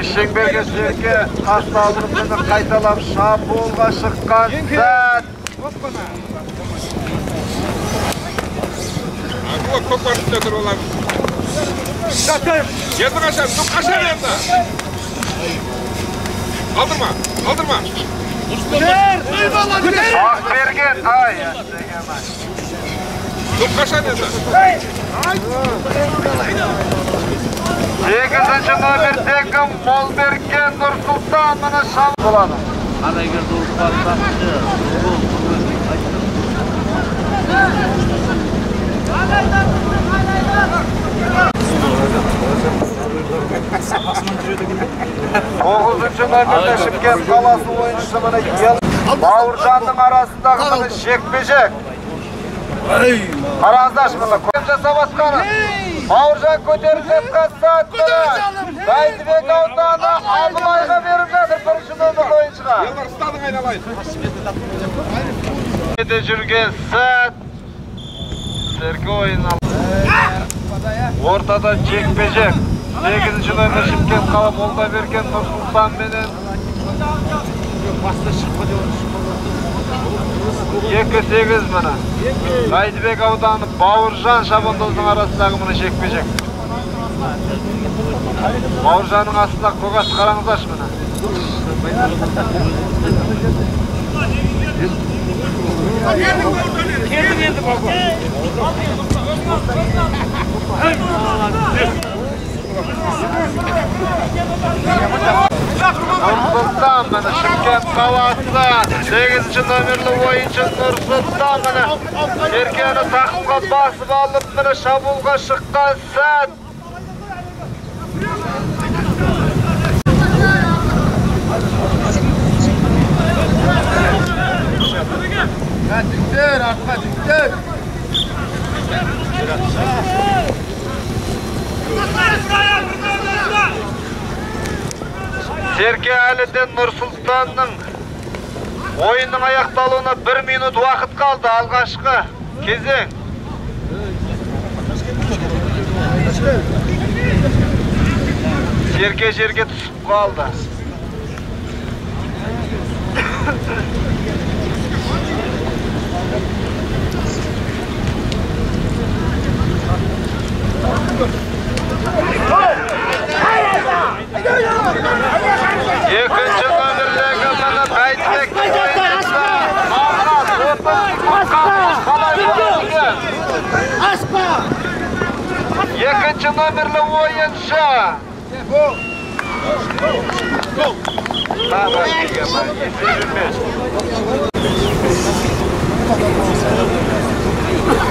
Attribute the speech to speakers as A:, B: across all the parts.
A: Шеңберге Серке тасталып міне қайталап шабуылға шыққан сәт.
B: Енді қашан, қашан енді. Алдырма, алдырма.
A: Ақберген, ай.
B: Қашан енді.
A: 8-ші номердегі Молберген Нұрсұлтан міне шабуыл болады. Тоғызыншы номерде Шымкент қаласы ойыншысы міне Бауыржанның арасындағы міне жекпе-жек. Қараңыздаршы міне көм жасап атқаны. Бауыржан көтеріп жатқан сәт міне. Бәйдібек ауданы Абылайға беріп жатыр бірінші номерлі ойыншыға. Жүрген сәт. Серке ойыны. Ортада жекпе-жек. 8-ші номер Шымкент қала Молдаберген Нұрсұлтан менен 2-8 міне. Бәйдібек ауданы Бауыржан шабандоздың арасындағы міне жекпе-жек. Бауыржанның астында көк атты қараңыздаршы міне. Нұрсұлтан міне Шымкент қаласы 8-ші номерлі ойыншы Нұрсұлтан міне Серкені тақымға басып алып міне шабуылға шыққан сәт.
C: Жігіттер, артқа жігіттер.
A: Серке әліден Нұрсұлтанның ойынның аяқталуына 1 минут уақыт қалды. Алғашқы кезең. Серке жерге түсіп қалды. Екінші номерлегі міне Бәйдібектің ойыншысы Мағран 30 секунд. Екінші номерлі ойыншы.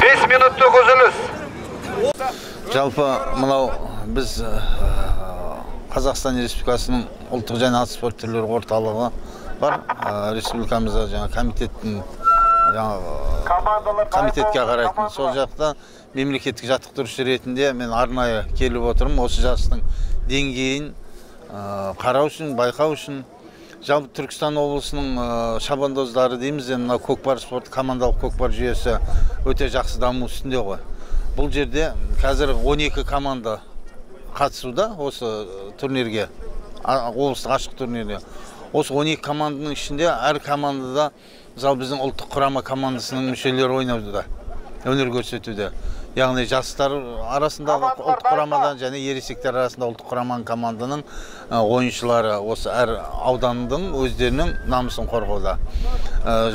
A: Бес минуттық үзіліс.
D: Жалпы мынау біз Қазақстан Республикасының ұлттық және ат спорт түрлері орталығы бар. Республикамызда жаңа комитеттің комитетке қарайтын сол жақта мемлекеттік жаттықтырушы ретінде мен арнайы келіп отырмын. Осы жарыстың деңгейін қарау үшін, байқау үшін. Жалпы Түркістан облысының шабандоздары дейміз, енді мынау көкпар спорт, командалық көкпар жүйесі өте жақсы даму үстінде ғой. Бұл жерде қазір 12 команда қатысуда осы турнирге, облыстық ашық турнирге. Осы 12 команданың ішінде әр командада, мысалы, біздің ұлттық құрама командасының мүшелері ойнауда, өнер көрсетуде. Яғни жастар арасындағы ұлттық құрамадан және ересектер арасында ұлттық құраманың команданың ойыншылары осы әр аудандың өздерінің намысын қорғауда.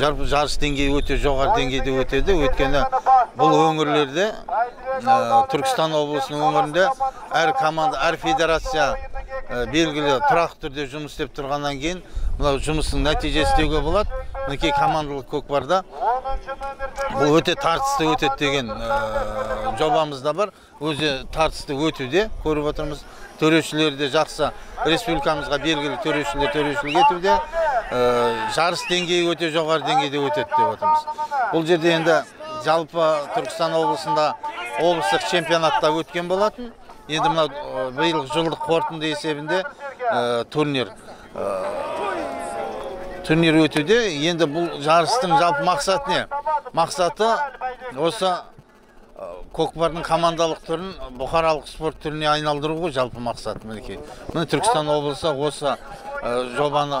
D: Жалпы жарыс деңгейі өте жоғары деңгейде өтеді. Өйткені бұл өңірлерде, Түркістан облысының өңірінде әр команда, әр федерация белгілі тұрақты түрде жұмыс істеп тұрғаннан кейін мынау жұмыстың нәтижесі деуге болады. Мінекей командалық көкпарда бұл өте тартысты өтеді деген жобамыз да бар. Өзі тартысты өтуде көріп отырмыз. Төрешілер де жақсы, республикамызға белгілі төрешілер төрешілік етуде. Жарыс деңгейі өте жоғары деңгейде өтеді деп отырмыз. Бұл жерде енді жалпы Түркістан облысында облыстық чемпионатта өткен болатын. Енді мынау биыл жылдық қорытынды есебінде турнир. турнир өтуде. Енді бұл жарыстың жалпы мақсаты не? Мақсаты осы көкпардың командалық түрін бұқаралық спорт түріне айналдыру ғой жалпы мақсат мінекей. Міне Түркістан облысы осы жобаны,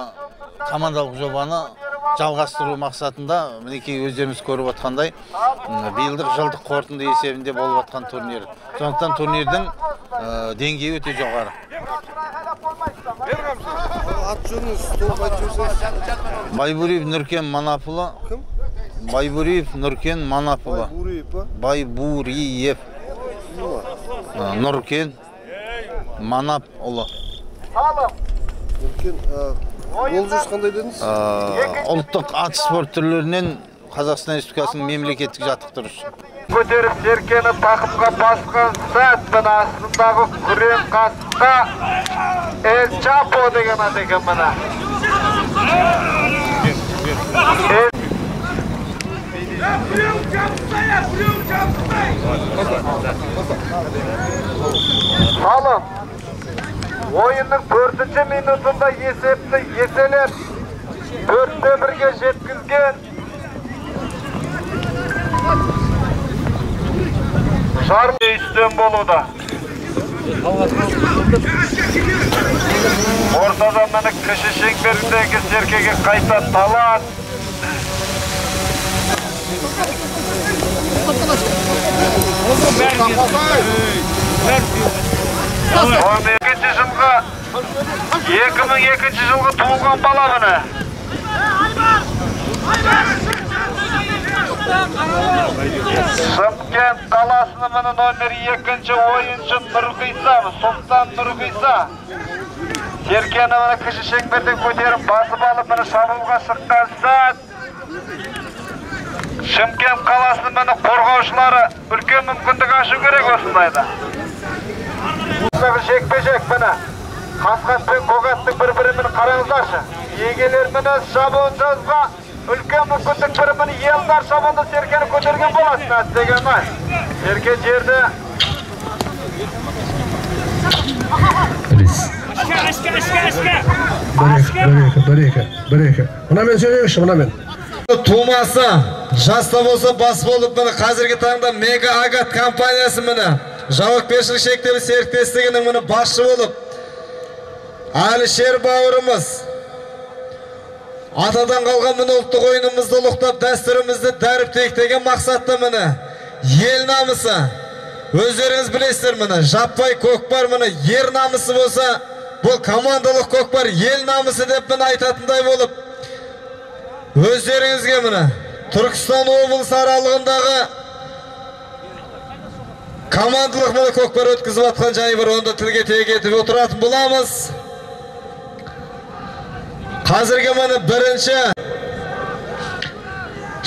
D: командалық жобаны жалғастыру мақсатында мінекей өздеріңіз көріп отқандай биылдық жылдық қорытынды есебінде болып отқан турнир. Сондықтан турнирдің деңгейі өте жоғары. Байбуриев Нұркен Манапұлы.
C: Кім?
D: Байбуриев Нұркен Манапұлы. Байбуриев Нұркен Манапұлы.
C: Нұркен, ол жүріс қандай дедіңіз?
D: Ұлттық ат спорт түрлерінен Қазақстан Республикасының мемлекеттік жаттықтырушысы.
A: Көтеріп серкені тақымға басқан сәт, міне астындағы күрең қасқа Эль Чапо деген ат екен міне. Салым ойынның 4-ші минутында есепті еселеп 4-1-ге жеткізген Жарлы үстем болуда. Ортада міне кіші шеңберіндегі серкеге қайта талас. Он екінші жылғы, 2002 жылғы туылған бала міне. Шымкент қаласының міне номер 2-ші ойыншы Нұрғиса, Сұлтан Нұрғиса. Серкені міне кіші шеңберден көтеріп басып алып міне шабуылға шыққан сәт. Шымкент қаласының міне қорғаушылары үлкен мүмкіндік ашу керек осындайда. Жекпе-жек міне Қасқат пен Көкаттың бір-бірімен қараңыздаршы. Егелер міне шабуылшыға үлкен мүмкіндік бір міне Елдар шабуылды серкені көтерген болатын әттеген-ай. Серке жерді.
C: Бір екі. Мынамен сөйлеңізші, мынамен.
E: Тумасы жаста болса бас болып міне қазіргі таңда Мега Агат компаниясы міне жауапкершілігі шектеулі серіктестігінің міне басшы болып Әлішер бауырымыз атадан қалған міне ұлттық ойынымызды ұлықтап дәстүрімізді дәріптейік деген мақсатта міне ел намысы өздеріңіз білесіздер міне жаппай көкпар міне ер намысы болса бұл командалық көкпар ел намысы деп міне айтатындай болып өздеріңізге міне Түркістан облысы аралығындағы командалық міне көкпар өткізіп атқан жайы бар, онда тілге тиек етіп отыратын боламыз. Қазіргі міне бірінші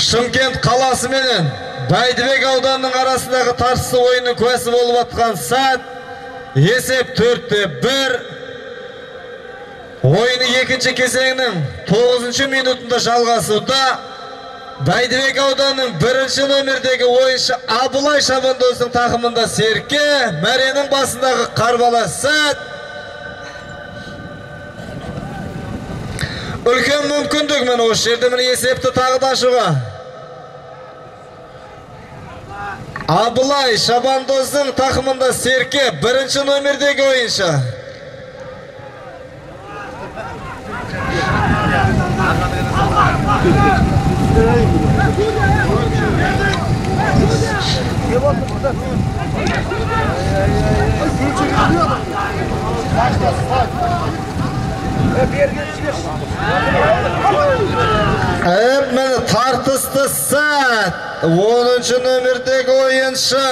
E: Шымкент қаласы менен Бәйдібек ауданының арасындағы тартысты ойынның куәсі болып атқан сәт. Есеп 4-1. Ойының екінші кезеңінің 9-шы минутында жалғасуда. Бәйдібек ауданының бірінші номердегі ойыншы Абылай шабандоздың тақымында серке, мәренің басындағы қарбала сәт. Үлкен мүмкіндік міне осы жерде міне есепті тағы да ашуға. Абылай шабандоздың тақымында серке, бірінші номердегі ойыншы. Міне тартысты сәт. 10-шы номердегі ойыншы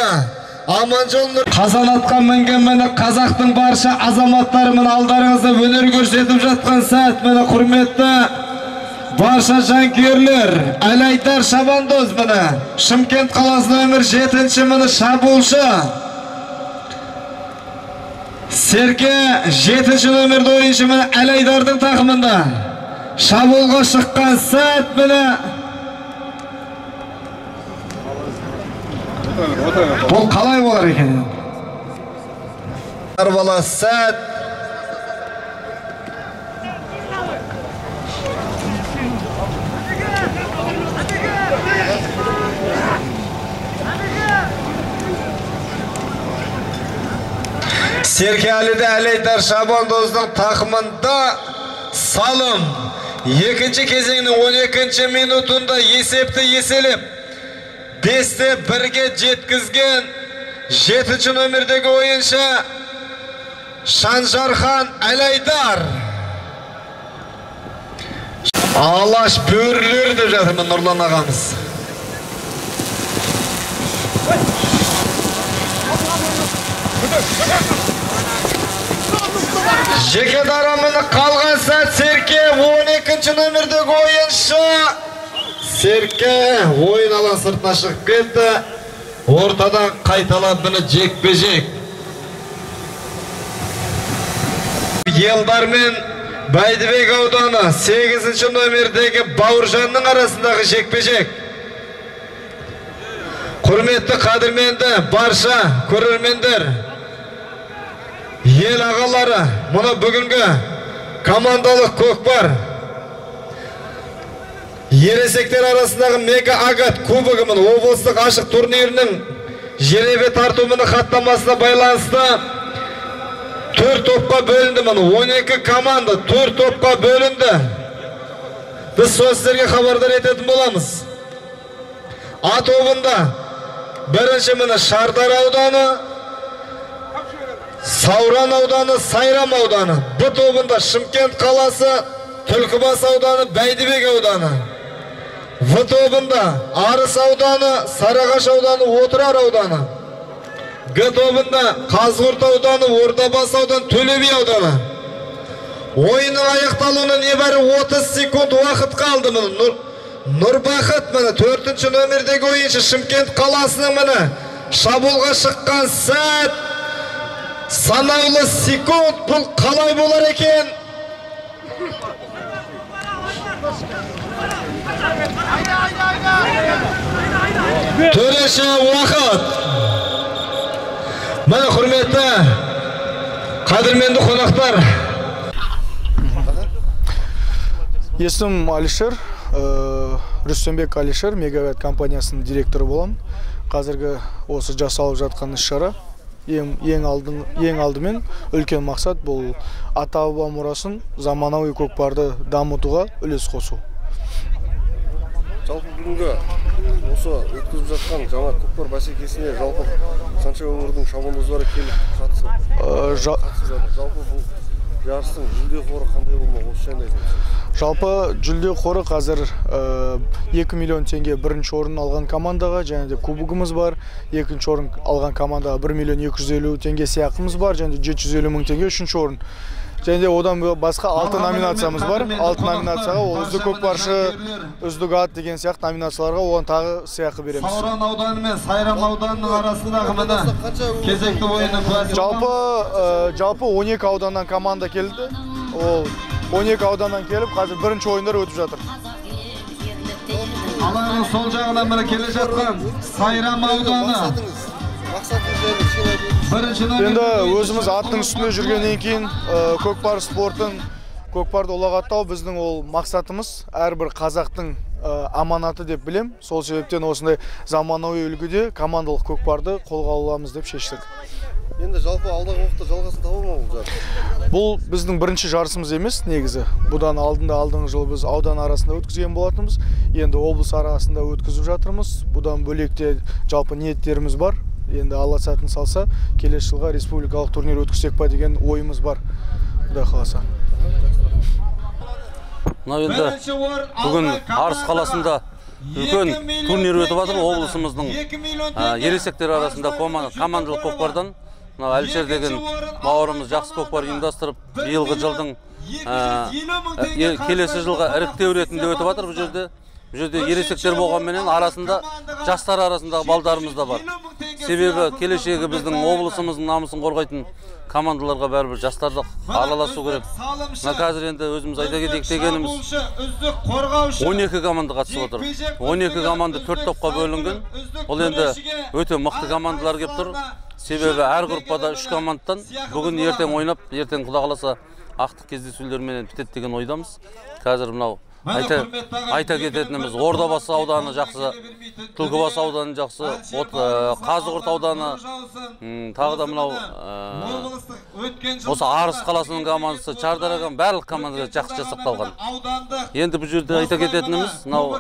E: Аманжол Нұр. Қазан атқа мінген міне қазақтың барша азаматтары міне алдарыңызда өнер көрсетіп жатқан сәт. Міне құрметті барша жанкүйерлер, Әлайдар шабандоз міне Шымкент қаласы нөмір 7-ші міне шабуылшы. Серке 7-ші нөмірді ойыншы міне Әлайдардың тақымында. Шабуылға шыққан сәт міне. Бұл қалай болар екен? Қарбала сәт. Серке Әліде Әлейдар шабандоздың тақымында Салым. Екінші кезеңнің 12-ші минутында есепті еселеп 5-1-ге жеткізген 7-ші нөмірдегі ойыншы Шанжархан Әлейдар. Алаш бөрілері деп жатырмын Нұрлан ағамыз. Жеке дарамыны қалған сәт Серке 12-ші нөмірдегі ойыншы Серке ойын алаң сыртына шығып кетті. Ортадан қайталап міне жекпе-жек. Елдар мен Бәйдібек ауданы 8-ші нөмірдегі Бауыржанның арасындағы жекпе-жек. Құрметті қадірменді барша көрермендер, ел ағалары, мұны бүгінгі командалық көкпар ересектер арасындағы Мега Агат кубогының облыстық ашық турнирінің жеребе тартуының хаттамасына байланысты 4 топқа бөлінді. 12 команда 4 топқа бөлінді. Біз сол сіздерге хабардар ететін боламыз. А тобында бірінші міне Шардар ауданы, Сауран ауданы, Сайрам ауданы. Б тобында Шымкент қаласы, Түлкібас ауданы, Бәйдібек ауданы. В тобында Арыс ауданы, Сарыағаш ауданы, Отырар ауданы. Г тобында Қазығұрт ауданы, Ордабасы ауданы, Төле би ауданы. Ойынның аяқталуына небәрі 30 секунд уақыт қалды. Нұрбақыт міне 4-ші нөмірдегі ойыншы Шымкент қаласының міне шабуылға шыққан сәт санаулы секунд. Бұл қалай болар екен? Төреші уақыт. Міне құрметті қадірменді қонақтар.
F: Есімім Алишер, Рүстембек Алишер, Мегавет компаниясының директоры боламын. Қазіргі осы жасалып жатқан іс-шара ең алдымен үлкен мақсат бұл ата-баба мұрасын заманауи көкпарды дамытуға үлес қосу.
C: Жалпы бүгінгі осы өткізіп жатқан жаңа көкпар бәсекесіне жалпы қанша өңірдің шабандоздары келіп қатысып жатыр? Жалпы бұл жарыстың жүлде қоры қандай болмақ, осы жайында айтыңыз.
F: Жалпы жүлде қоры қазір 2 миллион теңге бірінші орын алған командаға, және де кубогымыз бар. Екінші орын алған командаға 1 миллион 250 теңге сыйақымыз бар, және де 750 мың теңге үшінші орын. Және де одан басқа 6 номинациямыз бар. 6 номинацияға ол үздік көкпаршы, үздік ат деген сияқты номинацияларға оған тағы сыйақы береміз.
E: Сауран ауданы мен Сайрам ауданының арасындағы міне кезекті ойынның куәсі.
F: Жалпы 12 ауданнан команда келді. Ол 12 ауданнан келіп, қазір бірінші ойындар өтіп жатыр.
E: Алаңның сол жағынан міне келе жатқан Сайрам ауданы.
F: Енді өзіміз аттың үстінде жүргеннен кейін көкпар спортын, көкпарды ұлағаттау біздің ол мақсатымыз, әрбір қазақтың аманаты деп білем. Сол себептен осындай заманауи үлгіде командалық көкпарды қолға аламыз деп шештік.
C: Енді жалпы алдағы уақытта жалғасын таба ма бұл жарыс?
F: Бұл біздің бірінші жарысымыз емес негізі. Бұдан алдыңғы жылы біз аудан арасында өткізген болатынбыз. Енді облыс арасында өткізіп жатырмыз. Бұдан бөлек те жалпы ниеттеріміз бар. Енді Алла сәтін салса, келесі жылға республикалық турнир өткізсек па деген ойымыз бар. Құдай қаласа.
G: Мынау енді бүгін Арыс қаласында үлкен турнир өтіп жатыр. Облысымыздың ересектер арасында командалық көкпардан мынау Әлішер деген бауырымыз жақсы көкпар ұйымдастырып, биылғы жылдың келесі жылға іріктеу ретінде өтіп жатыр. Бұл жерде ересектер болғанменен арасында жастар арасындағы балдарымыз да бар. Себебі келешегі біздің облысымыздың намысын қорғайтын командаларға бәрібір жастар да араласу керек. Мына қазір енді өзіміз айта кетейік дегеніміз 12 команда қатысып отыр. 12 команда 4 топқа бөлінген. Ол енді өте мықты командалар келіп тұр. Себебі әр группада 3 командадан бүгін ертең ойнап, ертең Құдай қаласа ақтық кездесулерменен бітеді деген ойдамыз. Қазір мынау Айта кететініміз, Ордабасы ауданы жақсы, Түлкібас ауданы жақсы, Қазығұрт ауданы, тағы да мынау осы Арыс қаласының командасы, Шардара барлық командалар жақсы жасақталған. Енді бұл жерде айта кететініміз, мынау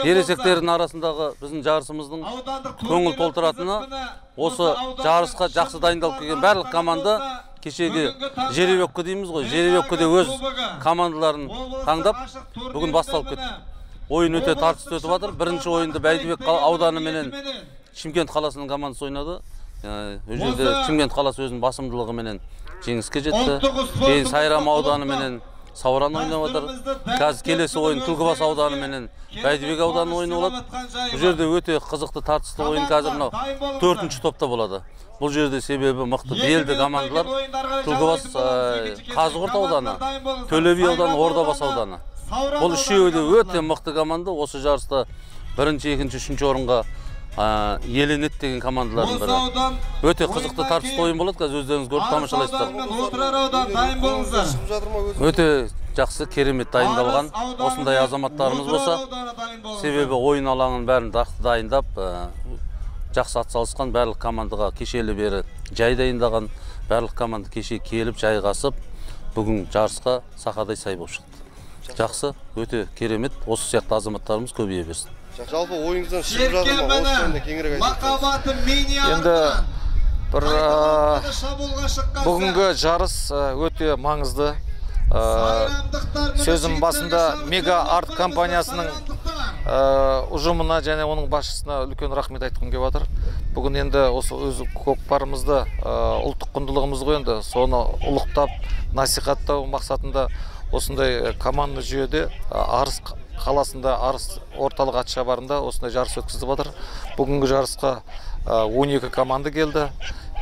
G: ересектердің арасындағы біздің жарысымыздың көңіл толтыратыны, осы жарысқа жақсы дайындалып келген барлық команда кешегі жеребеккі дейміз ғой, жеребеккіде өз командаларын таңдап, бүгін басталып кетті. Ойын өте тартысты өтіп жатыр. Бірінші ойынды Бәйдібек ауданы менен Шымкент қаласының командасы ойнады. Ол жерде Шымкент қаласы өзінің басымдылығыменен жеңіске жетті. Кейін Сайрам ауданы менен Сауран ойнап жатыр. Қазір келесі ойын Түлкібас ауданы менен Бәйдібек ауданы ойыны болады. Бұл жерде өте қызықты тартысты ойын қазір мынау 4-ші топта болады. Бұл жерде себебі мықты белді командалар Түлкібас, Қазығұрт ауданы, Төле би ауданы, Ордабасы ауданы. Бұл үшеуі де өте мықты команда. Осы жарыста бірінші, екінші, үшінші орынға иеленеді деген командалардың бірі. Өте қызықты тартысты ойын болады. Қазір өздеріңіз көріп тамашалайсыздар. Өте жақсы, керемет дайындалған осындай азаматтарымыз болса, себебі ойын алаңын бәрін дайындап, жақсы атсалысқан барлық командаға кешелі бері жай дайындаған, барлық команда кеше келіп жайғасып, бүгін жарысқа сақадай сай болып шықты. Жақсы, өте керемет, осы сияқты азаматтарымыз көбейе берсін.
C: Жалпы ойыңыздан шығып жатыр ма? Осы жөнінде кеңірек айтып.
H: Енді бір бүгінгі жарыс өте маңызды. Сөзім басында Мега Арт компаниясының ұжымына және оның басшысына үлкен рахмет айтқым келіп жатыр. Бүгін енді осы өз көкпарымызды, ұлттық құндылығымыз ғой енді, соны ұлықтап, насихаттау мақсатында осындай команда жүйеде Арыс қаласында, Арыс орталық атшабарында осындай жарыс өткізіп жатыр. Бүгінгі жарысқа 12 команда келді.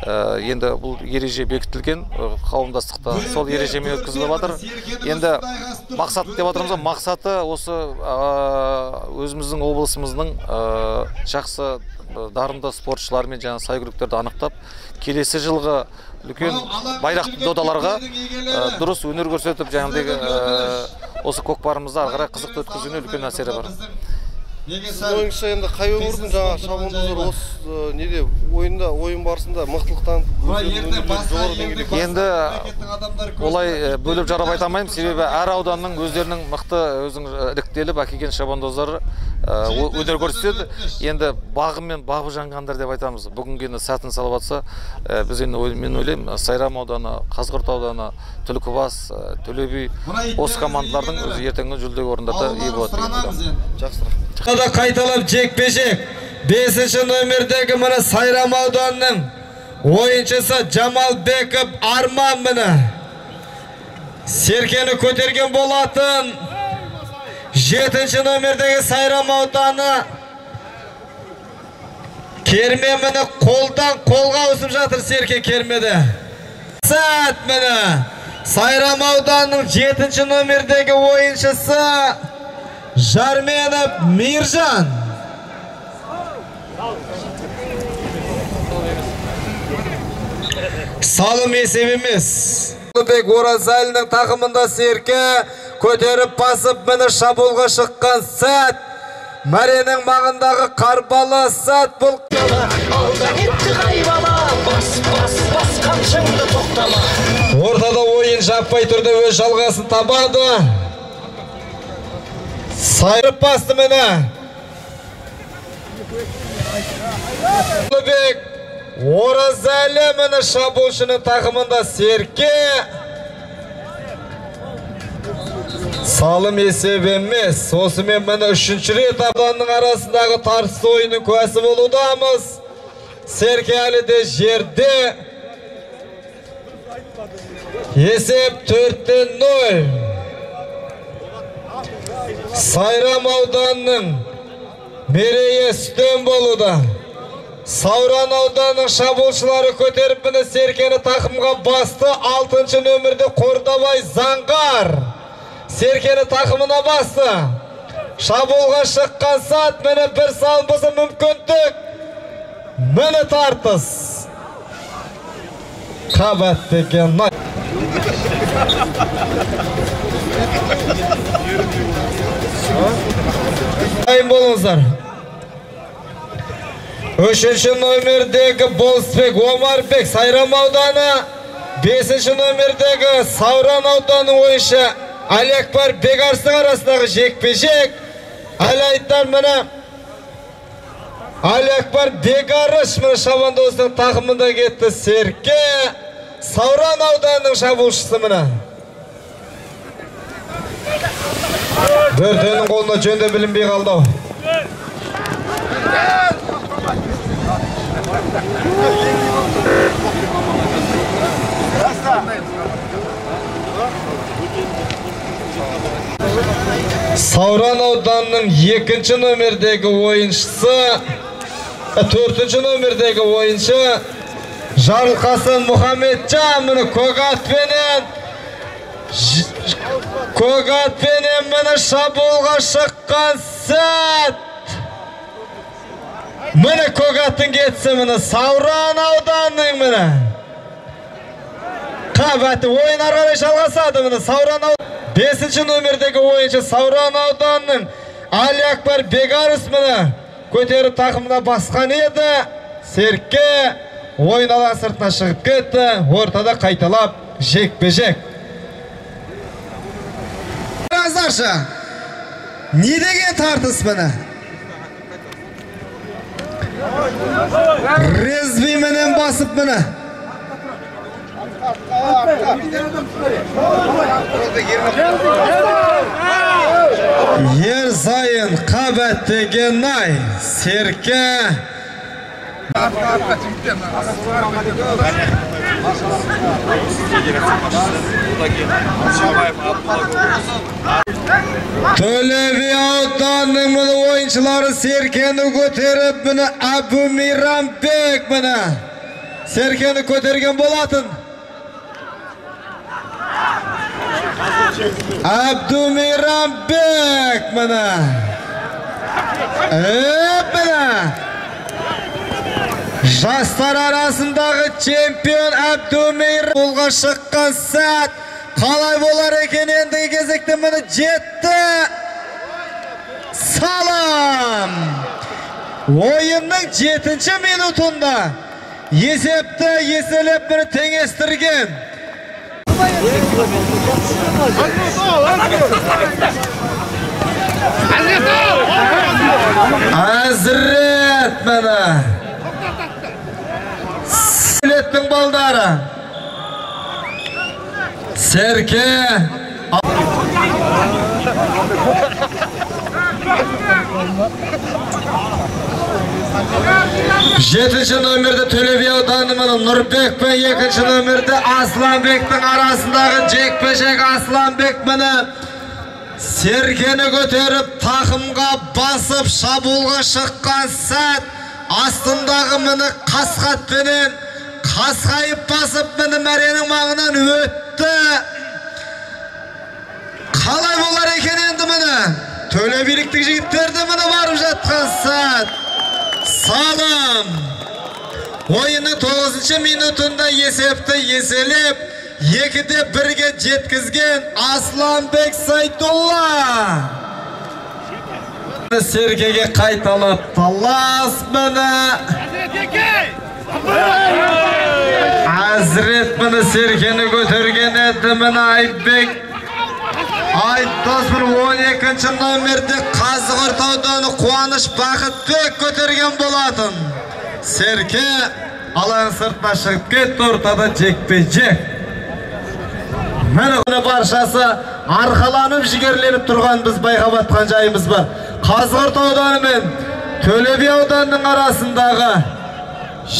H: Енді бұл ереже бекітілген қауымдастықта, сол ережемен өткізіліп жатыр. Енді мақсат деп жатырмыз, мақсаты осы өзіміздің облысымыздың жақсы дарынды спортшылар мен жаңа сәйгүліктерді анықтап, келесі жылғы үлкен байрақты додаларға дұрыс өнер көрсетіп, жаңағыдай осы көкпарымызды ары қарай қызықты өткізуіне үлкен әсері бар.
C: Сіздің ойыңызша енді қай өңірдің жаңа шабандоздары осы неде ойында, ойын барысында мықтылық танытып,
H: енді олай бөліп жарып айта алмаймын, себебі әр ауданның өздерінің мықты өзінің іріктеліп әкелген шабандоздары өнер көрсетеді. Енді бағы мен бабы жанғандар деп айтамыз. Бүгінгі енді сәтін салып атса, біз енді мен ойлаймын, Сайрам ауданы, Қазығұрт ауданы, Түлкібас, Төле би осы командалардың өзі ертеңгі жүлдеге орындарда ие болады деген ойдамын.
C: Жақсы, рахмет.
E: Қайталап жекпе-жек. 5-ші номердегі міне Сайрам ауданының ойыншысы Жамалбеков Арман міне серкені көтерген болатын. 7-ші номердегі Сайрам ауданы керме міне қолдан қолға ауысып жатыр серке кермеде. Сәт міне Сайрам ауданының 7-ші номердегі ойыншысы Жарменов Миржан. Салым есеп емес. Бек Оразалінің тақымында серке көтеріп басып міне шабуылға шыққан сәт. Мәренің маңындағы қарбалы сәт бұл.
I: Алда кетті қайбала, бас, бас, бас қамшыңды тоқтама.
E: Ортада ойын жаппай түрде өз жалғасын табады. Сайрып басты міне. Бек Оразалы міне шабуылшының тақымында серке. Салым есеп емес. Осымен міне 3-ші рет ауданның арасындағы тартысты ойынның куәсі болудамыз. Серке әлі де жерде. Есеп 4-0. Сайрам ауданының мерейі үстем болуда. Сауран ауданының шабуылшылары көтеріп міне серкені тақымға басты. 6-шы нөмірде Қордабай Заңғар серкені тақымына басты. Шабуылға шыққан сәт міне бір салым болса мүмкіндік. Міне тартыс. Қабат деген. Дайын болыңыздар. 3-ші номердегі Болысбек Омарбек Сайрам ауданы, 5-ші номердегі Сауран ауданының ойыншы Әлиакбар Бекарыстың арасындағы жекпе-жек. Әлі айттар міне Әлиакбар Бекарыш міне шабандоздың тақымында кетті. Серке Сауран ауданының шабуылшысы міне. Бөртенің қолына жөнді білінбей қалды. Сауран ауданының 2-ші номердегі ойыншысы, 4-ші номердегі ойыншы Жарылқасын Мұхамеджан міне көк атпенен міне шабуылға шыққан сәт. Міне көк аттың кетсі міне Сауран ауданының міне. Қабаты ойын ары қарай жалғасады міне Сауран ауданының 5-ші номердегі ойыншы Сауран ауданының Әлиакбар Бекарыс міне көтеріп тақымына басқан еді. Серке ойын алаң сыртына шығып кетті. Ортада қайталап жекпе-жек. Қараңыздаршы, не деген тартыс міне. Резби менен басып міне. Ерзайын қабат деген ай, Серке. Төле би ауданының міне ойыншылары серкені көтеріп міне Әбу Мейрамбек міне серкені көтерген болатын. Әбду Мейрамбек міне. Міне. Жастар арасындағы чемпион Әбду Мейрамбек қолға шыққан сәт қалай болар екен ендігі кезекте міне жетті. Салам! Ойынның 7-ші минутында есепті еселеп міне теңестірген. Әзірет міне. Сілеттің балдары. Серке. Жетінші номерде Төле би ауданы міне Нұрбек пен екінші номерде Асланбектің арасындағы жекпе-жек. Асланбек міне серкені көтеріп тақымға басып шабуылға шыққан сәт астындағы міне қасқатпенен қасқайып басып міне мәренің маңынан өтті. Қалай болар екен енді міне Төле биліктің жігіттерді міне барып жатқан сәт. Салам! Ойынның 9-шы минутында есепті еселеп, 2-1-ге жеткізген Асланбек Сайдулла. Серкеге қайталап талас міне. Әзірет міне серкені көтерген еді міне Айбек. Айдос бір 12-ші номерде Қазығұрт ауданы Қуаныш Бақытбек көтерген болатын. Серке алаң сыртына шығып кетті, ортада жекпе-жек. Міне баршасы арқаланып жігерленіп тұрған біз байқап атқан жайымыз бар. Қазығұрт ауданы мен Төле би ауданының арасындағы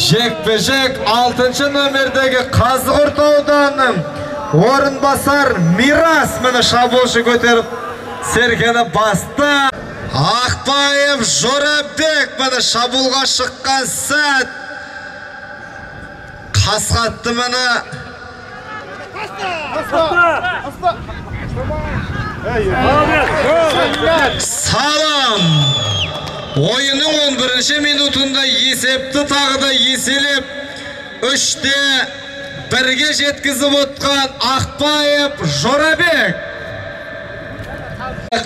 E: жекпе-жек 6-шы номердегі Қазығұрт ауданының орынбасар Мирас міне шабуылшы көтеріп серкені басты. Ақбаев Жорабек міне шабуылға шыққан сәт қасқатты міне. Салам! Ойынның 11-ші минутында есепті тағы да еселеп 3-1-ге жеткізіп отқан Ақбаев Жорабек.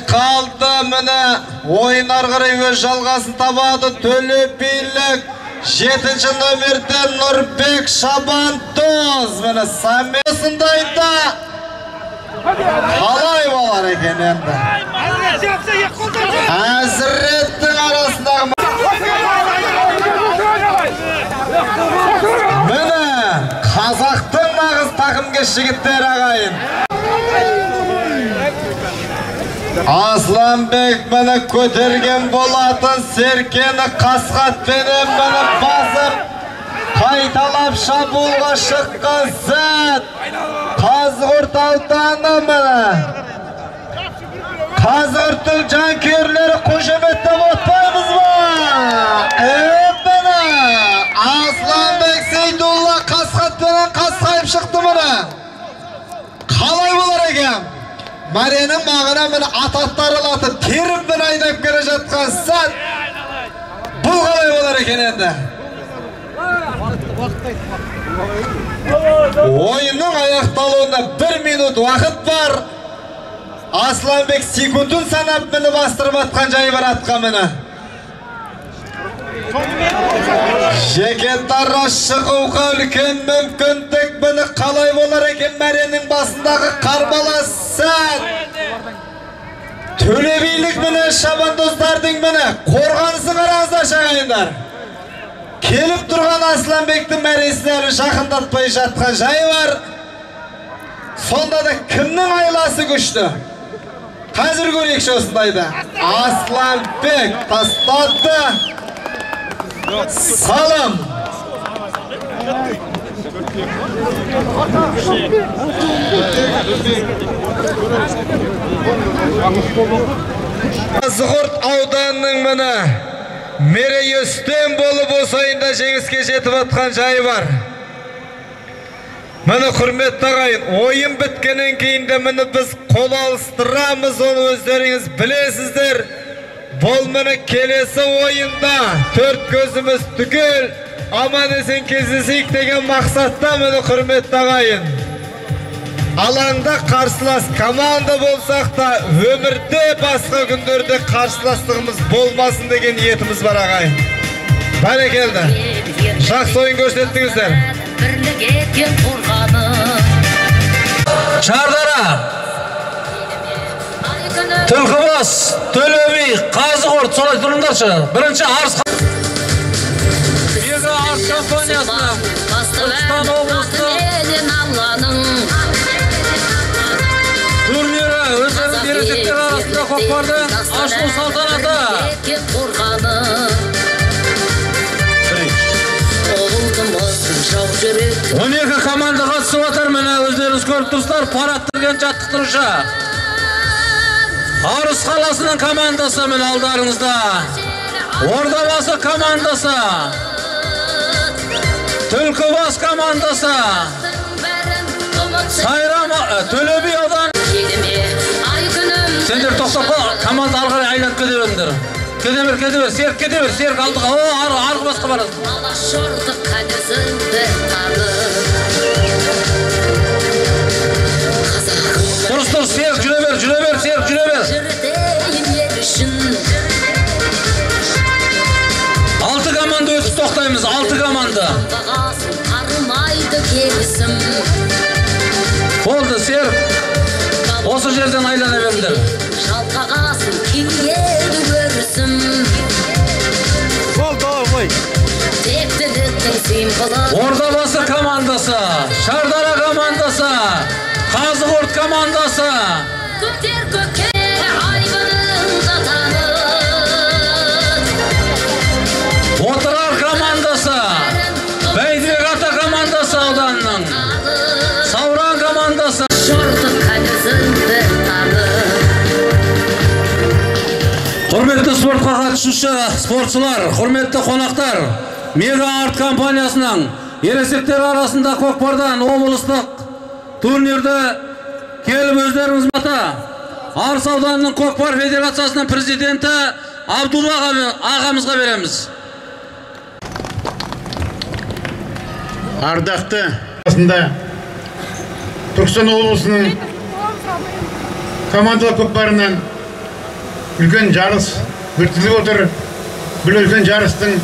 E: Қалды міне, ойын ары қарай өз жалғасын табады. Төле билік 7-ші нөмірде Нұрбек Шабандоз. Міне осындайда қалай болар екен енді? Әзіреттің арасындағы міне қазақтың нағыз тақымгер жігіттері ағайын. Асланбек міне көтерген болатын серкені қасқатпенен міне басып қайталап шабуылға шыққан сәт. Қазығұрт ауданы міне. Қазығұрттың жанкүйерлері қошеметтеп отпаймыз ба? Міне Асланбек Сейдулла қасқатпенен қасқайып шықты міне. Қалай болар екен? Мәренің мағына міне ат аттарылатып теріп міне айдап келе жатқан сәт. Бұл қалай болар екен енді? Ойынның аяқталуына 1 минут уақыт бар. Асланбек секундын санап міне бастырып атқан жайы бар атқа міне. Жеке дара шығуға үлкен мүмкіндік. Міне қалай болар екен мәренің басындағы қарбалас сәт. Төле билік міне шабандоздардың міне қорғанысын қараңыздар ағайындар. Келіп тұрған Асланбектің мәресіне әлі жақындатпай жатқан жайы бар. Сонда да кімнің айласы күшті? Қазір көрейікші осындайда. Асланбек тастады. Салым. Қазығұрт ауданының міне мерей үстем болып осы ойында жеңіске жетіп атқан жайы бар. Міне құрметті ағайын, ойын біткеннен кейін де міне біз қол алыстырамыз, оны өздеріңіз білесіздер. Бұл міне келесі ойында төрт көзіміз түгел аман есен кездесейік деген мақсатта міне құрметті ағайын. Алаңда қарсылас команда болсақ та өмірде басқа күндерде қарсыластығымыз болмасын деген ниетіміз бар ағайын. Бәрекелді. Жақсы ойын көрсеттіңіздер.
G: Шардара, Түлкібас, Төле би, Қазығұрт, солай тұрыңдаршы. Бірінші Арыс Мега Арт компаниясына Түркістан облысының турнирі өздерінің ересектер арасында көкпардың ашылу салтанаты. Он екі команда қатысып жатыр, міне өздеріңіз көріп тұрсыздар, парад деген жаттықтырушы. Арыс қаласының командасы міне алдарыңызда. Ордабасы командасы, Түлкібас командасы, Сайрам, Төле би ауданы. Сендер тоқтап қал, команда ары қарай айланып кете беріңдер. Кете бер, кете бер, Серік кете бер, Серік алдыға, о, арғы басқа барасың. Дұрыс, дұрыс, Серік жүре бер, жүре бер, Серік жүре бер. 6 команда өтіп тоқтаймыз, 6 команда. Болды, Серік. Осы жерден айлана беріңдер. Ордабасы командасы, Шардара командасы, Қазығұрт командасы. Отырар командасы, Бәйдібек ата командасы ауданының, Сауран командасы. Құрметті спортқа қатысушы спортшылар, құрметті қонақтар, Мега Арт компаниясының ересектер арасында көкпардан облыстық турнирді келіп өздеріңіз бата Арыс ауданының көкпар федерациясының президенті Абдулла ағамызға береміз.
J: Ардақты арасында Түркістан облысының командалық көкпарынан үлкен жарыс өткізіліп отыр. Бұл үлкен жарыстың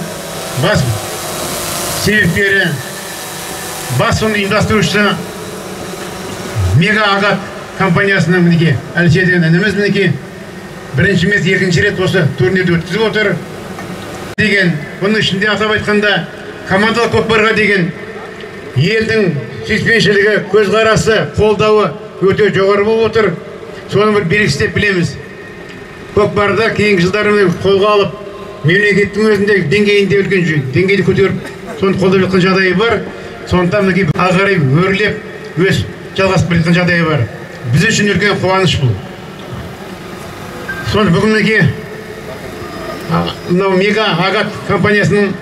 J: бас себепкері, бас ұйымдастырушысы Мега Агат компаниясының мінекей Әлішер деген ініміз мінекей бірінші емес екінші рет осы турнирді өткізіп отыр. Деген бұның ішінде атап айтқанда командалық көкпарға деген елдің сүйіспеншілігі, көзқарасы, қолдауы өте жоғары болып отыр. Соның бір белгісі деп білеміз. Көкпарды кейінгі жылдары қолға алып, мемлекеттің өзінде деңгейінде үлкен деңгейді көтеріп, соны қолдап жатқан жағдайы бар. Сондықтан мінекей ары қарай өрлеп, өсіп жалғасып келе жатқан жағдайы бар. Біз үшін үлкен қуаныш бұл. Соны бүгін мінекей мынау Мега Агат компаниясының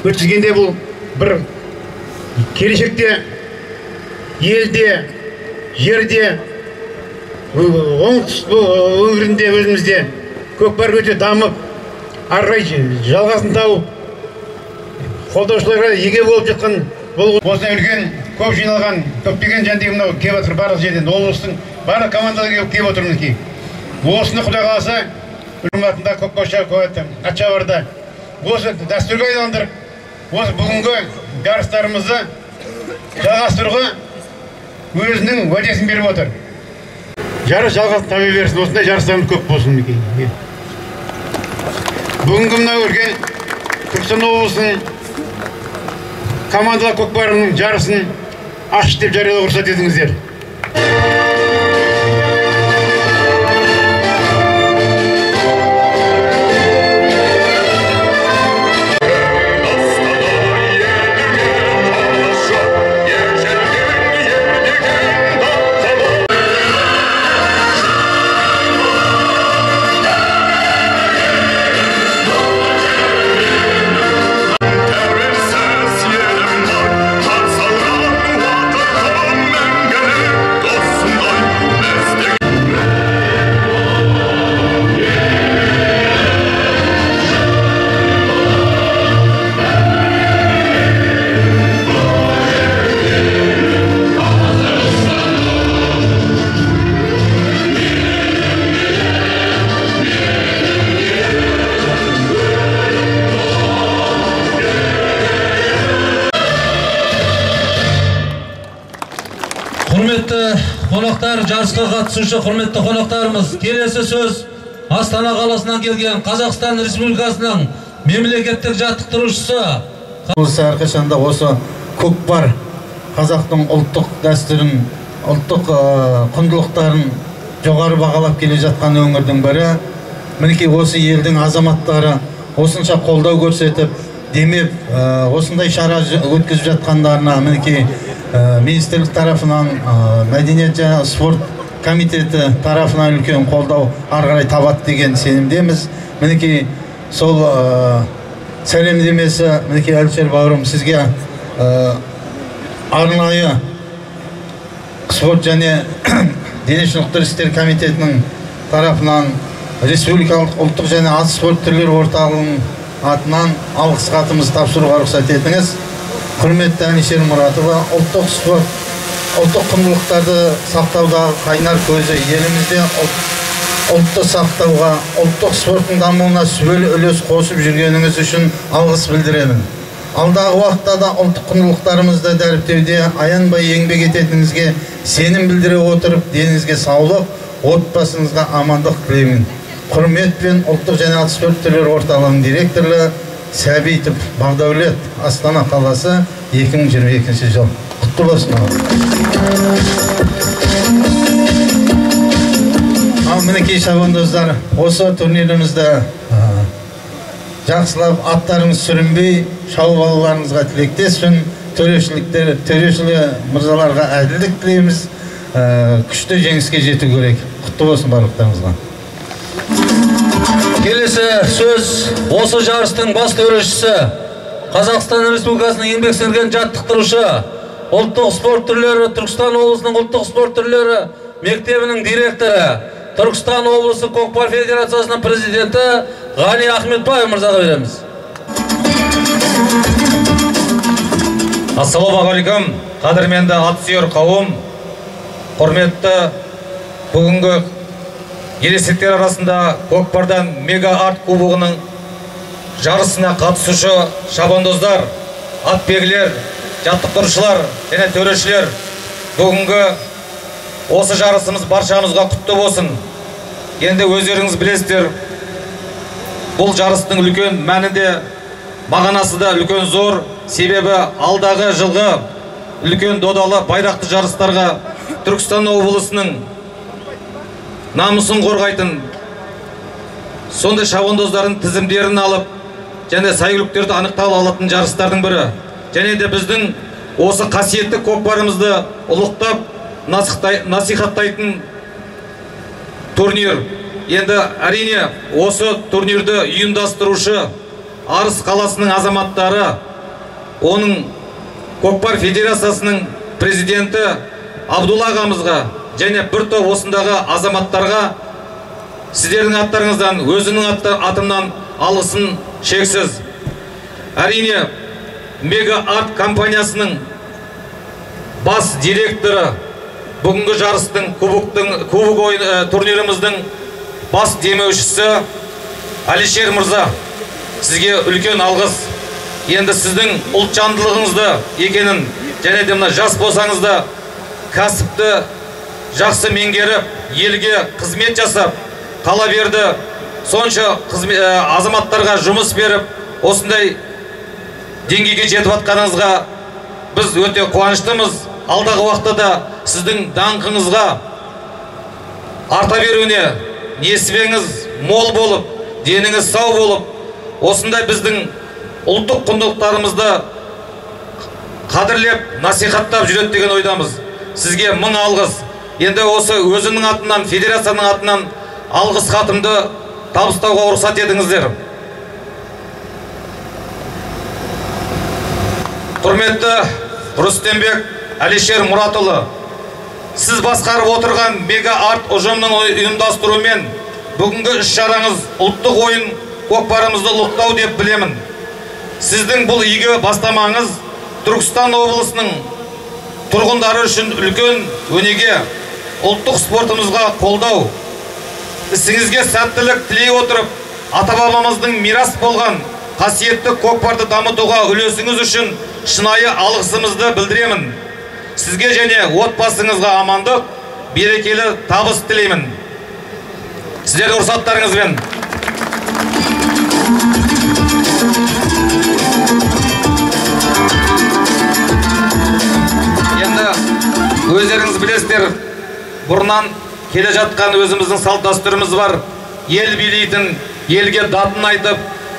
J: өткізгенде бұл бір келешекте елде, жерде, оңтүстік өңірінде өзімізде көкпар өте дамып, ары қарай жалғасын тауып, қолдаушыларға еге болып жатқан бұл осындай үлкен көп жиналған көптеген жәндегі мынау келіп отыр барлық жерден, облыстың барлық командалары келіп отыр мінекей. Осыны Құдай қаласа Үлматында көкпарша атшабарда осы дәстүрге айландырып, осы бүгінгі жарыстарымызды жалғастыруға өзінің уәдесін беріп отыр. Жарыс жалғасын таба берсін, осындай жарыстарымыз көп болсын мінекей. Бүгінгі мынау үлкен Түркістан облысының командалық көкпарының жарысын ашты деп жариялауға рұқсат етіңіздер.
G: Қонақтар, жарысқа қатысушы құрметті қонақтарымыз, келесі сөз Астана қаласынан келген Қазақстан Республикасының мемлекеттік жаттықтырушысы.
D: Осы әрқашанда осы көкпар қазақтың ұлттық дәстүрін, ұлттық құндылықтарын жоғары бағалап келе жатқан өңірдің бірі. Мінекей осы елдің азаматтары осынша қолдау көрсетіп, демеп, осындай шара өткізіп жатқандарына мінекей министрлік тарапынан, мәдениет және спорт комитеті тарапынан үлкен қолдау ары қарай табады деген сенімдеміз. Мінекей сол сәлемдемесі, мінекей Әлішер бауырым, сізге арнайы спорт және дене шынықтыру істері комитетінің тарапынан, республикалық ұлттық және ат спорт түрлері орталығының атынан алғыс хатымызды тапсыруға рұқсат етіңіз. Құрметті Әлішер Мұратұлы, ұлттық спорт, ұлттық құндылықтарды сақтаудағы қайнар көзі, елімізде ұлтты сақтауға, ұлттық спорттың дамуына сүбелі үлес қосып жүргеніңіз үшін алғыс білдіремін. Алдағы уақытта да ұлттық құндылықтарымызды дәріптеуде аянбай еңбек ететініңізге сенім білдіре отырып, деніңізге саулық, отбасыңызға амандық тілеймін. Құрметпен, ұлттық және ат спорт түрлері орталығының директоры Сәбитов Бағдәулет, Астана қаласы, 2022 жыл. Құтты болсын. Ал мінекей шабандоздар, осы турнирімізді жақсылап аттарыңыз сүрінбей шауып алуларыңызға тілектеспін. Төрешілі мырзаларға әділдік тілейміз. Күшті жеңіске жету керек. Құтты болсын барлықтарыңызға.
G: Келесі сөз осы жарыстың бас төрешісі, Қазақстан Республикасының еңбек сіңірген жаттықтырушы, ұлттық спорт түрлері Түркістан облысының ұлттық спорт түрлері мектебінің директоры, Түркістан облысы көкпар федерациясының президенті Ғани Ахметбаев мырзаға береміз.
H: Ассалаумағалейкум, қадірменді ат сүйер қауым, құрметті бүгінгі Ересектер арасында көкпардан Мега Арт кубогының жарысына қатысушы шабандоздар, атбегілер, жаттықтырушылар және төрешілер, бүгінгі осы жарысымыз баршамызға құтты болсын. Енді өздеріңіз білесіздер, бұл жарыстың үлкен мәні де, мағынасы да үлкен зор. Себебі алдағы жылғы үлкен додалы байрақты жарыстарға Түркістан облысының намысын қорғайтын сондай шабандоздардың тізімдерін алып және сәйгүліктерді анықтап алатын жарыстардың бірі. Және де біздің осы қасиетті көкпарымызды ұлықтап насихаттайтын турнир. Енді әрине осы турнирді ұйымдастырушы Арыс қаласының азаматтары, оның көкпар федерациясының президенті Абдулла ағамызға және бір топ осындағы азаматтарға сіздердің аттарыңыздан, өзімнің атымнан алғысым шексіз. Әрине Мега Арт компаниясының бас директоры, бүгінгі жарыстың кубок ойын турниріміздің бас демеушісі Алишер мырза, сізге үлкен алғыс. Енді сіздің ұлтжандылығыңызды екенін және де мына жас болсаңыз да кәсіпті жақсы меңгеріп, елге қызмет жасап, қала берді сонша азаматтарға жұмыс беріп, осындай деңгейге жетіп жатқаныңызға біз өте қуаныштымыз. Алдағы уақытта да сіздің даңқыңызға арта беруіне несібеңіз мол болып, деніңіз сау болып, осындай біздің ұлттық құндылықтарымызды қадірлеп, насихаттап жүреді деген ойдамыз. Сізге мың алғыс. Енді осы өзімнің атынан, федерацияның атынан алғыс хатымды табыстауға рұқсат етіңіздер. Құрметті Рүстембек Алишер Мұратұлы, сіз басқарып отырған Мега Арт ұжымының ұйымдастыруымен бүгінгі іс-шараңыз ұлттық ойын көкпарымызды ұлықтау деп білемін. Сіздің бұл игі бастамаңыз Түркістан облысының тұрғындары үшін үлкен өнеге, ұлттық спортымызға қолдау. Ісіңізге сәттілік тілей отырып, ата-бабамыздың мирас болған қасиетті көкпарды дамытуға үлесіңіз үшін шынайы алғысымызды білдіремін. Сізге және отбасыңызға амандық, берекелі табыс тілеймін. Сіздердің рұқсаттарыңызбен. Енді өздеріңіз білесіздер, бұрыннан келе жатқан өзіміздің салт дәстүріміз бар. Ел билейтін, елге датын айтып,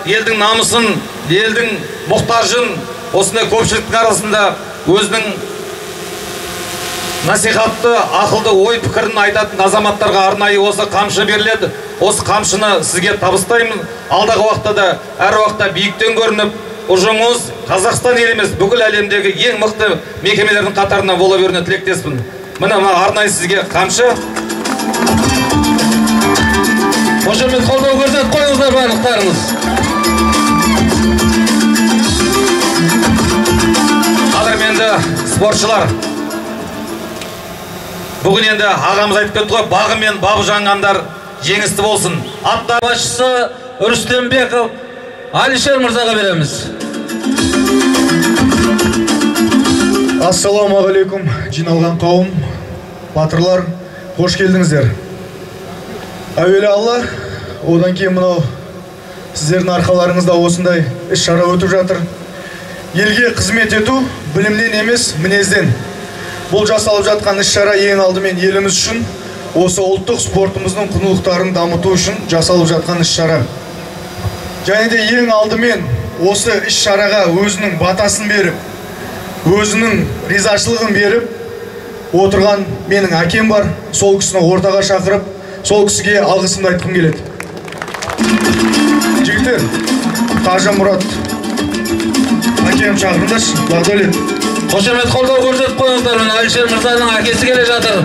H: елдің намысын, елдің мұқтажын осындай көпшіліктің арасында өзінің насихатты, ақылды ой пікірін айтатын азаматтарға арнайы осы қамшы беріледі. Осы қамшыны сізге табыстаймын. Алдағы уақытта да әр уақытта биіктен көрініп, ұжымыңыз Қазақстан елі емес, бүкіл әлемдегі ең мықты мекемелердің қатарына бола беруіне тілектеспін. Міне, мына арнайы сізге қамшы.
E: Қошемет қолдау көрсетіп қойыңыздар барлықтарыңыз.
H: Қадірменді спортшылар, бүгін енді ағамыз айтып кетті ғой, бағы мен бабы жанғандар жеңісті болсын. Аттар
G: басшысы Рүстембеков Алишер мырзаға береміз.
F: Ассалаумағалейкум, жиналған қауым, батырлар, қош келдіңіздер. Әуелі Алла, одан кейін мынау сіздердің арқаларыңызда осындай іс-шара өтіп жатыр. Елге қызмет ету білімнен емес, мінезден. Бұл жасалып жатқан іс-шара ең алдымен еліміз үшін, осы ұлттық спортымыздың құндылықтарын дамыту үшін жасалып жатқан іс-шара. Және де ең алдымен осы іс-шараға өзінің батасын беріп, өзінің ризашылығын беріп отырған менің әкем бар, сол кісіні ортаға шақырып, сол кісіге алғысымды айтқым келеді. Жігіттер, Қажымұрат әкем шақырыңдаршы, Бағдәулет.
G: Қошемет қолдау көрсетіп қойыңыздар, міне Әлішер мырзаның әкесі келе жатыр.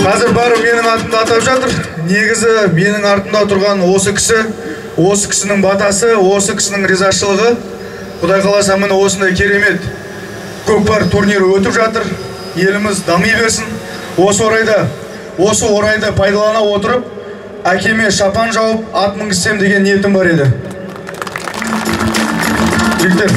F: Қазір бәрі менің атымды атап жатыр. Негізі менің артымда тұрған осы кісі, осы кісінің батасы, осы кісінің ризашылығы. Құдай қаласа, міне осындай керемет көкпар турнирі өтіп жатыр. Еліміз дами берсін. Осы орайды пайдалана отырып, әкеме шапан жауып, ат мінгізсем деген ниетім бар еді. Жігіттер.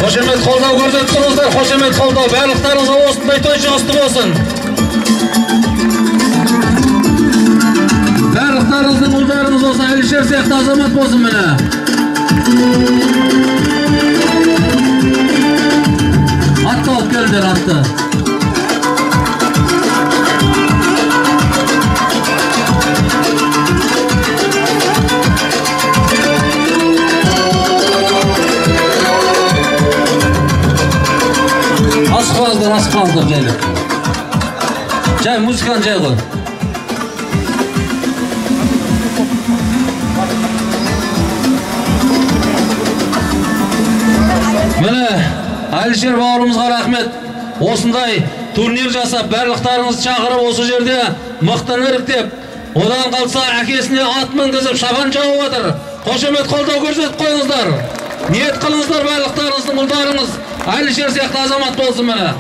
K: Қошемет қолдау көрсетіп тұрыңыздар, қошемет қолдау. Барлықтарыңызға осындай той жұғысты болсын. Барлықтарыңыздың ұлдарыңыз осы Әлішер сияқты азамат болсын міне. Атты алып келіңдер, атты. Асықпаңыздар, асықпаңыздар жайлы. Жай, музыканы жай қой. Міне, Әлішер бауырымызға рахмет. Осындай турнир жасап, барлықтарыңызды шақырып, осы жерде мықтыны іріктеп, одан қалса әкесіне ат мінгізіп, шапан жауып отыр. Қошемет қолдау көрсетіп қойыңыздар. Ниет қылыңыздар, барлықтарыңыздың ұлдарыңыз Әлішер сияқты азамат болсын міне.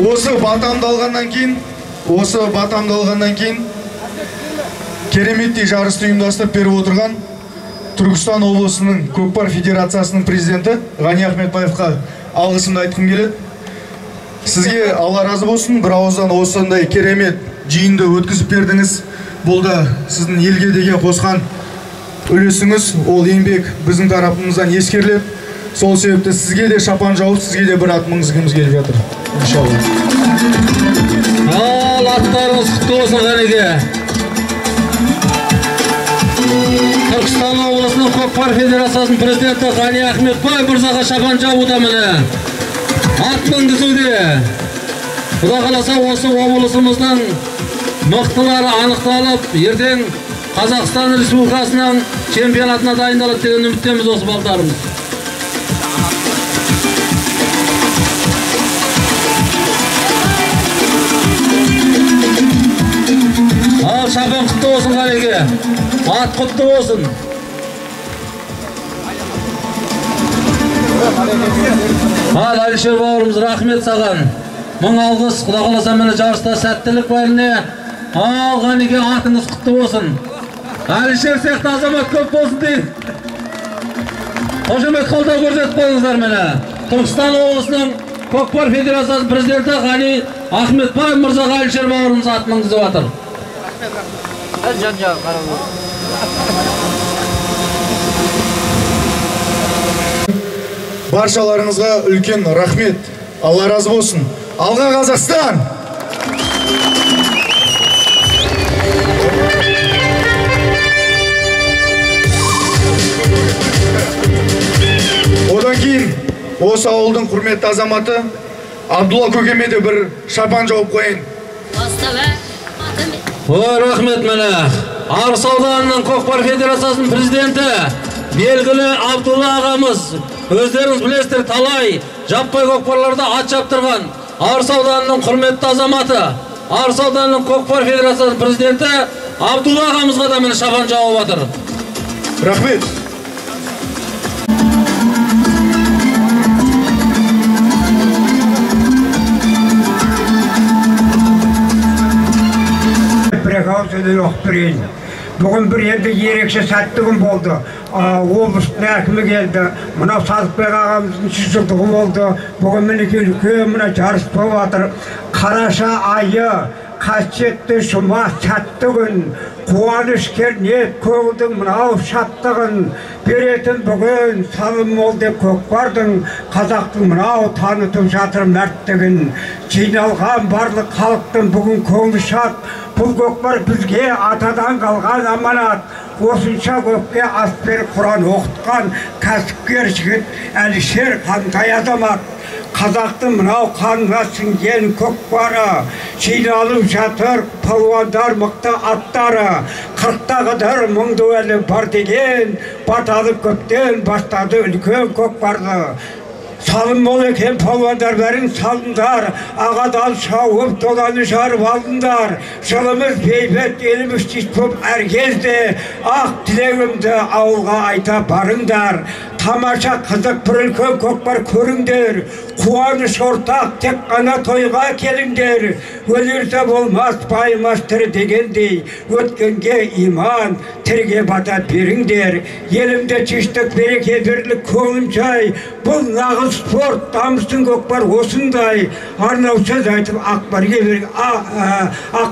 F: Осы батамды алғаннан кейін, кереметтей жарысты ұйымдастырып беріп отырған Түркістан облысының көкпар федерациясының президенті Ғани Ахметбаевқа алғысымды айтқым келеді. Сізге Алла разы болсын, бір ауыздан осындай керемет жиынды өткізіп бердіңіз. Бұл да сіздің елге деген қосқан үлесіңіз, ол еңбек біздің тарапымыздан ескеріледі. Сол себепті сізге де шапан жауып, сізге де бір ат мінгізгіміз келіп жатыр. Иншалла.
K: Ал аттарыңыз құтты болсын, Ғанеке. Түркістан облысының көкпар федерациясының президенті Ғани Ахметбаев мырзаға шапан жабуда міне. Ат мінгізуде. Құдай қаласа, осы облысымыздың мықтылары анықталып, ертең Қазақстан Республикасының чемпионатына дайындалады деген үміттеміз осы балдарымыз. Ал шапан құтты болсын, Ғанеке. Ат құтты болсын. Ал Әлішер бауырымыз, рахмет саған. Мың алғыс, Құдай қаласа міне жарыста сәттілік бәріне. Ал Ғанеке, атыңыз құтты болсын. Әлішер сияқты азамат көп болсын дейін. Қошемет қолдау көрсетіп қойыңыздар міне. Түркістан облысының көкпар федерациясының президенті Ғани Ахметбаев мырзаға Әлішер бауырымыз ат мінгізіп жатыр.
F: Баршаларыңызға үлкен рахмет. Алла разы болсын. Алға Қазақстан! Одан кейін осы ауылдың құрметті азаматы Абдулла көкеме де бір шапан жауып қояйын.
K: Ой, рахмет міне. Арыс ауданының көкпар федерациясының президенті белгілі Абдулла ағамыз. Өздеріңіз білесіздер, талай жаппай көкпарларда ат шаптырған Арыс ауданының құрметті азаматы, Арыс ауданының көкпар федерациясының президенті Абдулла ағамызға да міне шапан жауып жатыр.
F: Рахмет.
L: Бүгін бір енді ерекше сәтті күн болды. Облыстың әкімі келді. Мынау Садықбек ағамыздың 100 жылдығы болды. Бүгін мінекей үлкен мына жарыс болып жатыр. Қараша айы, қасиетті жұма, сәтті күн. Қуаныш кернеп көңілдің мынау шаттығын беретін бүгін салым мол деп көкпардың қазақтың мынау танытып жатыр мәрттігін. Жиналған барлық халықтың бүгін көңілі шат. Бұл көкпар бізге атадан қалған аманат. Осынша көпке ас беріп Құран оқытқан кәсіпкер жігіт Әлішер қандай азамат. Қазақтың мынау қанына сіңген көкпары, жиналып жатыр палуандар мықты аттары. Қырықта қыдыр мұңды әлі бар деген, баталы көптен бастады үлкен көкпарды. Салым мол екен палуандар, бәрін салыңдар, ағадал шауып, доланы жарып алдыңдар. Жылымыз бейбіт, еліміз тиіс боп әр кезде, ақ тілегімді ауылға айта барыңдар. Тамаша қызық бір үлкен көкпар көріңдер, қуаныш ортақ тек қана тойға келіңдер. Өлерсе болмас, байымас тірі дегендей, өткенге иман, тірге бата беріңдер. Елімде тыныштық, береке, бірлік, көңіл жай, бұл нағыз спорт, дамысын көкпар осындай. Арнау сөз айтып ақ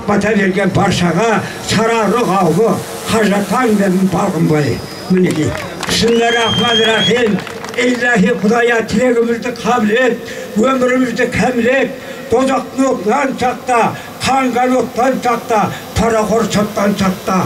L: бата берген баршаға Сарыарық ауылы Қажатаң мен Балғынбай. Мінекей. Бисмиллахиррахманиррахим. Илляхи Құдая, тілегімізді қабыл ет, өмірімізді кәміл ет, дозақтың отынан сақта, қанған оттан сақта, парақор соттан сақта,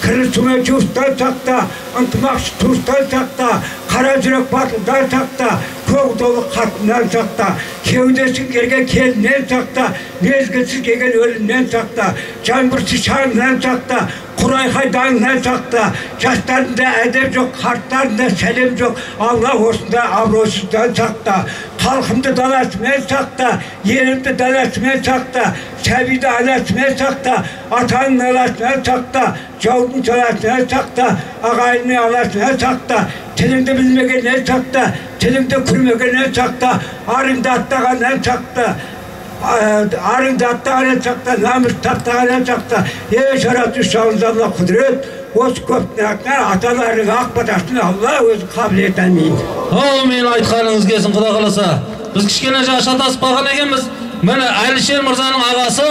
L: кірісумен туыстан сақта, ынтымақшы туыстан сақта, қара жүрек батылдан сақта, көк долы қатыннан сақта, кеудесін келген келіннен сақта, мезгілсіз келген өлімнен сақта, жаңбырсыз шаңнан сақта, құрайқай даңнан сақта, жастарында әдеп жоқ, қарттарында сәлем жоқ, Алла осында абыройсыздан сақта, халқымды даласымен сақта, елімді даласымен сақта, сәбиді анасымен сақта, атаның аласынан сақта, жаудың жаласынан сақта, ағайынның аласынан сақта, тіліңді білмегеннен сақта, тіліңді күрмегеннен сақта, арыңды аттағаннан сақта, арыңды аттағаннан сақта, намыс таптағаннан сақта. Ей жаратушы Алла құдірет, осы көптің атынан аталарының ақ батасын Алла өзі қабыл ет, әмин.
K: Әумин, айтқаныңыз келсін, Құда қаласа. Біз кішкене жаңа шатасып қалған екенбіз. Міне Әлішер мырзаның ағасы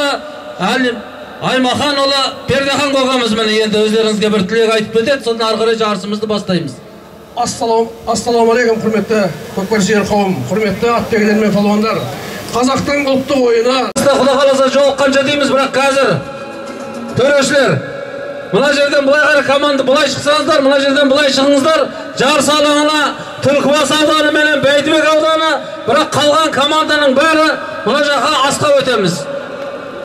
K: Аймаханұлы Пердехан көкеміз міне енді өздеріңізге бір тілек айтып кетеді, содан ары қарай жарысымызды бастаймыз.
M: Ассалаумағалейкум, құрметті көкпар сүйер қауым, құрметті атбегілер мен палуандар. Қазақтың ұлттық ойыны.
K: Құда қаласа жолыққанша дейміз, бірақ қазір төрешілер мына жерден былай қарай команда былай шықсаңыздар, мына жерден былай шығыңыздар, жарыс алаңына Түлкібас ауданы менен Бәйдібек ауданы, бірақ қалған команданың бәрі мына жаққа асқа өтеміз.